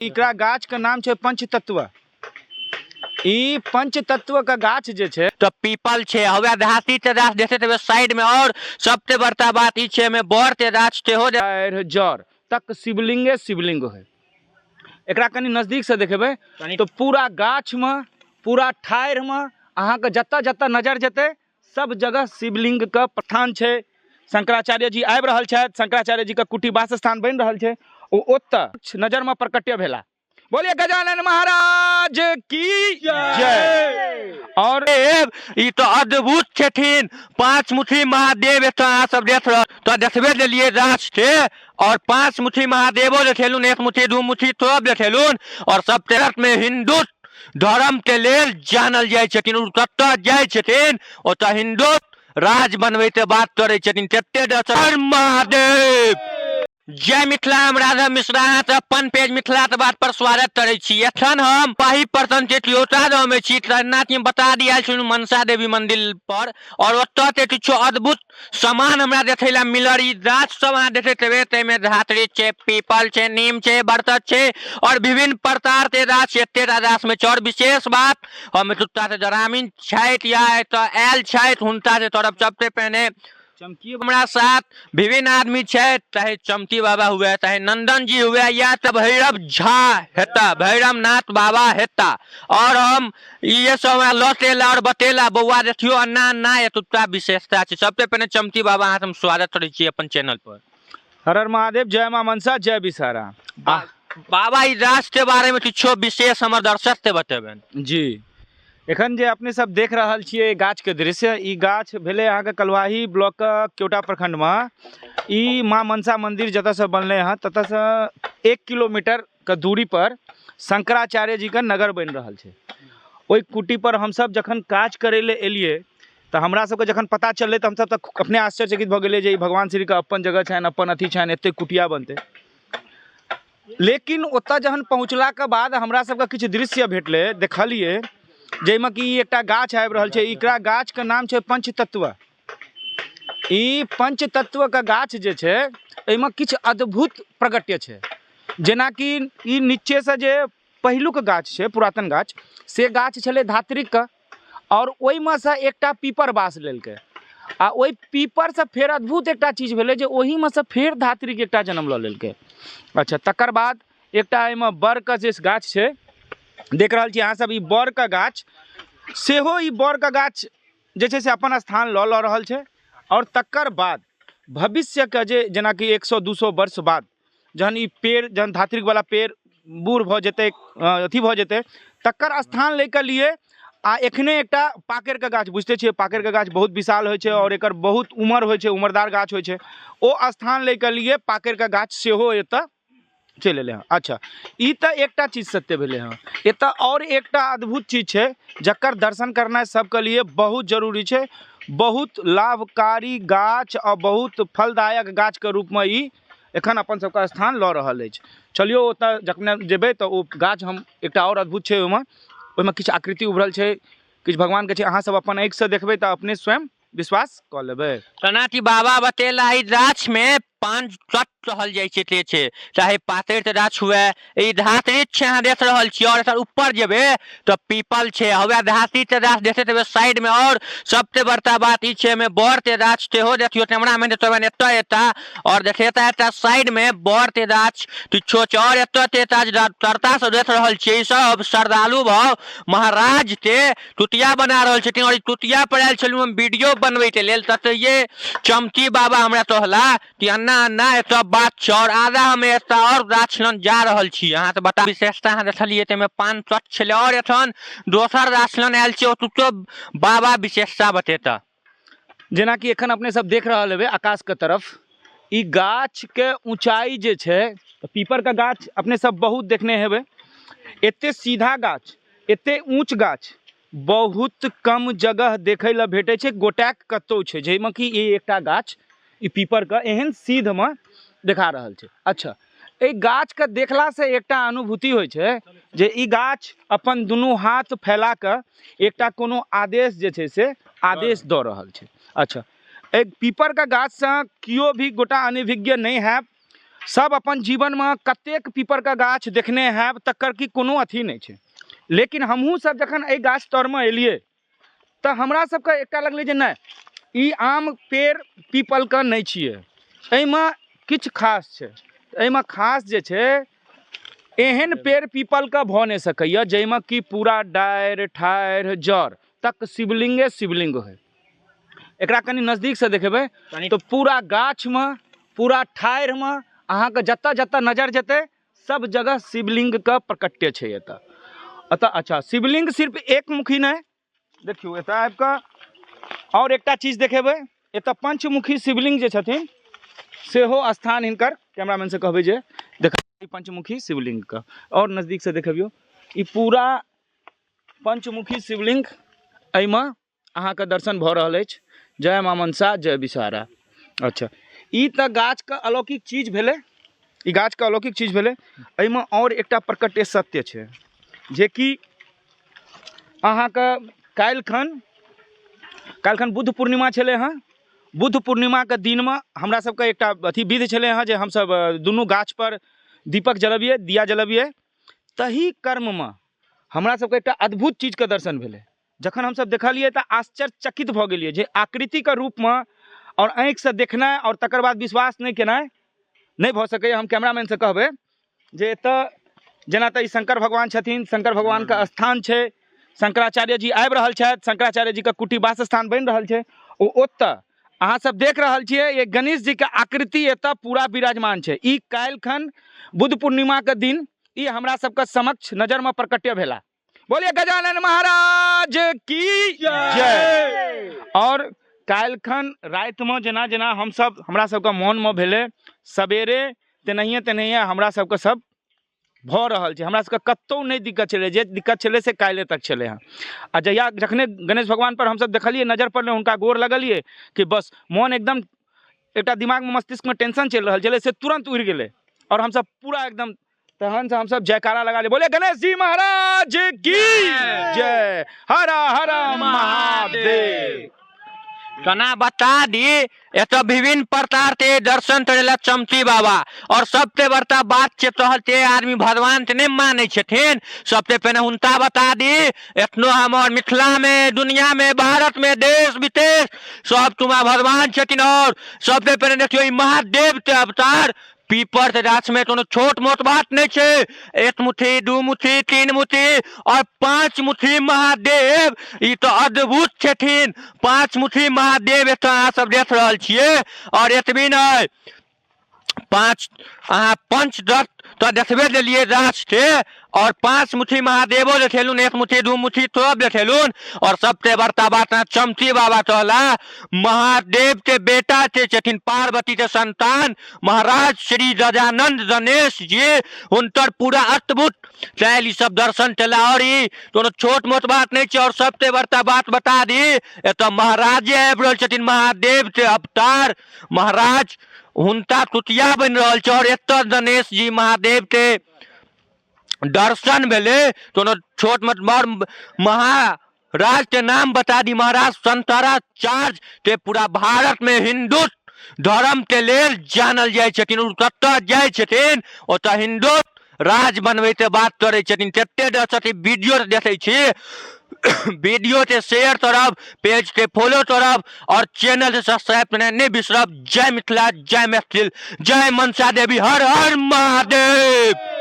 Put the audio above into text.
एकरा गाछ के नाम छै पंचतत्व। ई पंचतत्व के गाछ जे छै तऽ पीपल छै हवे देहाती के गाछ देखैत हेबै साइड में। और सबसे बड़का बात ई छै एहिमे बर के गाछ सेहो ठाढ़ि जड़ तक शिवलिंगे शिवलिंग है। एकरा कनि नजदीक से देखेबै तऽ पूरा गाछ में, पूरा ठाढ़ि में अहाँके जतऽ जतऽ नजर जेतै सब जगह शिवलिंग के प्रस्थान छै। शंकराचार्य जी आबि रहल छथि, शंकराचार्य जी के कुटी वास स्थान बनि रहल छै, ओ ओतऽ नजर में प्रकट्य भेला। बोलिए गजानन महाराज की जय। और ई तो अद्भुत छथिन पांच मुखी महादेव। एतऽ अहाँ सब देख रहल तऽ देखबे देलियै गाछ के, और पांच मुखी महादेवो देखेलुन, एक मुखी दू मुखी सब देखेलुन। और सब तरफ में हिंदू धर्म के लेल जानल जाइ छथिन। ओ कतऽ जाइ छथिन ओतऽ हिंदू राज बनबै के बात करै छथिन। कते दर्शन महादेव। जय मिथिला। हम राघव मिश्रा अहाँके अपन पेज मिथिला के बात पर स्वागत करै छी। एखन हम पाही प्रखंड के त्योता गाँव में छी। जेनाकि हम बता दिया छी मनसा देवी मंदिर पर, और ओतऽ के किछु अद्भुत सामान हमरा देखै ला मिलल। ई गाछ सब अहाँ देखैत हेबै, ताहिमे धात्री छै, पीपल छै, नीम छै, बरगद छै और विभिन्न प्रकार के गाछ एतेटा गाछ में छै। और विशेष बात, हम एतुक्का के ग्रामीण छथि या एतऽ आयल छथि हुनका से तरफ सबसे पहिने चमकी हमरा साथ विभिन्न आदमी छथि, चाहे चमकी बाबा हुए, चाहे नंदन जी हुए, या तऽ भैरव झा हेता, भैरव नाथ बाबा हेता। और हम ये सब हमरा लऽ के और बतेला, बौआ देखियो अन्ना अन्ना एतुक्का विशेषता छै। सबसे पहिने चमकी बाबा अहाँ हम स्वागत करै छी अपन चैनल पर। हर हर महादेव, जय माँ मनसा, जय विषहरा। बाबा ई गाछ के बारे में किछो विशेष हमर दर्शक के बतेबनि। जी, एखन जे अपने सब देख रहल छियै गाछ के दृश्य, ई गाछ भेलै अहाँके कलुआही ब्लॉक के केवटा प्रखंड में। ई माँ मनसा मंदिर जतऽ से बनलै हँ ततऽ से 1 किलोमीटर के दूरी पर शंकराचार्य जी के नगर बनि रहल छै। ओहि कुटी पर हमसब जखन काज करै लए एलियै तऽ हमरा सबके जखन पता चललै तऽ हमसब तऽ अपने आश्चर्यचकित भऽ गेलियै जे ई भगवान श्री के अपन जगह छनि, अपन अथी छनि, एते कुटिया बनतै। लेकिन ओतऽ जहन पहुँचलाके बाद हमरा सबके किछु दृश्य भेटलै, देखलियै जाहिमे कि एकटा गाछ आबि रहल छै। एकरा गाछके नाम छै पंचतत्व। ई पंचतत्वके गाछ जे छै एहिमे किछु अद्भुत प्रगट्य छै। जेनाकि ई नीचेसँ जे पहिलुक गाछ छै, पुरातन गाछ, से गाछ छलै धात्रिकके, और ओहिमे सँ एकटा पीपर बास लेलकै, आ ओहि पीपरसँ फेर अद्भुत एकटा चीज भेलै जे ओहिमे सँ फेर धात्रिक एकटा जन्म लऽ लेलकै। अच्छा, तकर बाद एकटा एहिमे बड़के जे गाछ छै, देख रहल छी अहाँ सब, ई बड़के गाछ सेहो, ई बड़के गाछ जे छै से अपन स्थान लऽ लऽ रहल छै। और तकर बाद भविष्यके जे जेनाकि 100-200 वर्ष बाद जहन ई पेड़, जहन धात्रिकवला पेड़ बूढ़ भऽ जेतै, अथी भऽ जेतै, तकर स्थान लैके लिए आ एखने एकटा पाकड़िके गाछ, बुझिते छियै पाकड़िके गाछ बहुत विशाल होइ छै और एकर बहुत उमर होइ छै, उमरदार गाछ होइ छै, ओ स्थान लैके लिए पाकड़िके गाछ सेहो एतऽ चलि एलै हँ। अच्छा, ई तऽ एकटा चीज सत्य भेलै हँ। एतऽ आओर एकटा अद्भुत चीज छै जकर दर्शन करनाइ सबके लिए बहुत जरूरी छै। बहुत लाभकारी गाछ आ बहुत फलदायक गाछके रूपमे ई एखन अपन सबके स्थान लऽ रहल अछि। चलियौ ओतऽ जखने जेबै तऽ ओ गाछ हम एकटा आओर अद्भुत छै, ओहिमे किछु आकृति उभरल छै, किछु भगवानके छै। अहाँ सब अपन आँखिसँ देखबै तऽ अपने स्वयं विश्वास कऽ लेबै। तेनाकि बाबा बतेला ई गाछ में पान तत्व कहल जाइ छै, ते छै चाहे पातरि के गाछ हुए, ई धातृक छै अहाँ देख रहल छी। और एकर ऊपर जेबै तऽ पीपल छै, हवे धातृक के गाछ देखैत हेबै साइड में। और सबसे बड़का बात ई छै एहिमे बर के गाछ सेहो देखियौ, कैमरामैन देखबै एतऽ एता और देखेता एतऽ साइड में बर के गाछ किछो छै। और एतऽ के तरता सब देख रहल छियै, ई सब श्रद्धालु भाव महाराज के तुतिया बना रहल छथिन। और ई तुतिया पर आयल छलहुँ हम वीडियो बनबैके लेल, ततहिए चमकी बाबा हमरा कहला कि अन्ना अन्ना एतऽ बात छै। और आधा हम एतऽ और गाछ लग जा रहल छी। अहाँ तऽ बता विशेषता अहाँ देखलियै ताहिमे पान तत्व छलै। और एखन दोसर गाछ लग आयल छी, ओतुको बाबा विशेषता बतेता। जेनाकि एखन अपने सब देख रहल हेबै आकाशके तरफ, ई गाछके ऊंचाई जे छै, पीपरके गाछ अपने सब बहुत देखने हेबै, एते सीधा गाछ, एते ऊंच गाछ बहुत कम जगह देखै लए भेटै छै, गोटैक कतौ छै जाहिमे कि ई एकटा गाछ ई पीपरके एहन सीधमे देखा रहल छै। अच्छा, एहि गाछके देखलासँ एकटा अनुभूति होइ छै जे ई गाछ अपन दुनू हाथ फैला कऽ एकटा कोनो आदेश जे छै से आदेश दऽ रहल छै। अच्छा, एहि पीपरके गाछसँ केओ भी गोटा अनभिज्ञ नहि हैब। सब अपन जीवनमे कतेक पीपरके गाछ देखने हैब तकर की कोनो अथी नहि छै। लेकिन हमहूँ सब जखन एहि गाछ तरमे एलियै तऽ हमरा सबके एकटा लगलै जे नहि, ई आम पेड़ पीपलके नहि छियै, एहिमे किछु खास छै। एहिमे खास जे छै, एहन पेड़ पीपलके भऽ नहि सकैए जाहिमे कि पूरा डारि ठाढ़ि जड़ तक शिवलिंगे शिवलिंग होइ। एकरा कनि नजदीकसँ देखेबै तऽ पूरा गाछमे, पूरा ठाढ़िमे अहाँके जतऽ जतऽ नजर जेतै सब जगह शिवलिंगके प्रकट्य छै एतऽ। एतऽ अच्छा शिवलिंग सिर्फ एक मुखी नहि, देखियौ एतऽ आबि कऽ आओर एकटा चीज देखेबै। एतऽ पंचमुखी शिवलिंग जे छथिन सेहो स्थान हिनकर, कैमरामैन से कहबै जे देख पंचमुखी शिवलिंगके आओर नजदीकसँ देखबियौ। ई पूरा पंचमुखी शिवलिंग एहिमे अहाँके दर्शन भऽ रहल अछि। जय माँ मनसा, जय विषहारा। अच्छा, ई तऽ गाछके अलौकिक चीज भेलै, ई गाछके अलौकिक चीज भेलै। एहिमे आओर एकटा प्रकट सत्य छै जेकि अहाँके काल्हिखन बुद्ध पूर्णिमा छलै हँ। बुद्ध पूर्णिमाके दिनमे हमरा सबके एकटा अथी विध छलै हँ जे हमसब दुनू गाछपर दीपक जलबियै, दिया जलबियै। तही कर्ममे हमरा सबके एकटा अद्भुत चीजके दर्शन भेलै। जखन हमसब देखलियै तऽ आश्चर्यचकित भऽ गेलियै जे आकृतिके रूपमे आओर आँखिसँ देखनाइ आओर तकर बाद विश्वास नहि केनाइ नहि भऽ सकैए। हम कैमरामैनसँ कहबै जे एतऽ जेना तऽ ई शंकर भगवान छथिन, शंकर भगवानके स्थान छै, शंकराचार्य जी आबि रहल छथि, शंकराचार्य जीके कुटी वास स्थान बनि रहल छै। ओ ओतऽ अहाँ सब देख रहल छियै ये गणेश जीके आकृति एतऽ पूरा विराजमान छै। ई काल्हिखन बुद्ध पूर्णिमाके दिन ई हमरा सबके समक्ष नजरमे प्रकट्य भेला। बोलिए गजानन महाराज की जय। और काल्हिखन रातिमे जेना जेना हमसब हमरा सबके मोनमे भेलै सवेरे तेनाहिए तेनाहिए हमरा सबके सब भऽ रहल छै। हमरा सबके कतहु नहि दिक्कत छलै, जे दिक्कत छलै से काल्हि तक छलै हँ। आ जहिया जखने गणेश भगवानपर हमसब देखलियै, नजर पड़लै, हुनका गोर लगलियै कि बस मोन एकदम एकटा दिमागमे मस्तिष्कमे टेंशन चलि रहल छलै से तुरन्त उड़ि गेलै और हमसब पूरा एकदम तहन से हमसब जयकारा लगा लिए, बोले गणेश जी महाराज की जय, हर हर महादेव। तना बता दी एतऽ विभिन्न प्रकार के दर्शन करे ला चमती बाबा। और सबसे बड़का बात छै तोहर के आदमी भगवान के नहीं मानै छथिन। सबसे पहले हुनका बता दी एखनो हमर मिथिला में, दुनिया में, भारत में, देश विदेश सब तुम्हारा भगवान छथिन। और सबसे पहले देखियौ ई महादेव के अवतार पीपर के गाछ में कोनो छोट मोट बात नहीं छै। एक मुट्ठी, दू मुट्ठी, तीन मुट्ठी और 5 मुट्ठी महादेव, ई तो अद्भुत छथिन। 5 मुट्ठी महादेव एतऽ अहाँ सब देख रहल छियै। और एतबी नहि, पाँच अहाँ पंचदत्त तऽ देखबे देलियै गाछ के, और 5 मुट्ठी महादेवो देखेलुन, 1 मुट्ठी, 2 मुट्ठी सब देखेलुन। और सबसे बड़का बात अहाँ चमती बाबा कहला महादेव के बेटा के छथिन, पार्वती के संतान महाराज श्री गजानंद गणेश जी, हुनकर पूरा अद्भुत चाहे ई सब दर्शन चला। और ई कोनो छोट मोट बात नहीं छै। और सबसे बड़का बात बता दी एतऽ महाराजे आबि रहल छथिन, महादेव के अवतार महाराज, हुनका कुटिया बनि रहल छै। और एतऽ गणेश जी महादेव के दर्शन भेलै, कोनो छोट मोट बड़ महाराज के नाम बता दी, महाराज शंकराचार्य के पूरा भारत में हिंदू धर्म के लेल जानल जाइ छथिन। ओ कतऽ जाइ छथिन ओतऽ हिंदू राज बनबै के बात करै छथिन। कते दर्शक वीडियो देखै छी, वीडियो के शेयर करब, पेज के फॉलो करब और चैनल के सब्सक्राइब करनाइ नहि बिसरब। जय मिथिला, जय मैथिल, जय मनसा देवी, हर हर महादेव।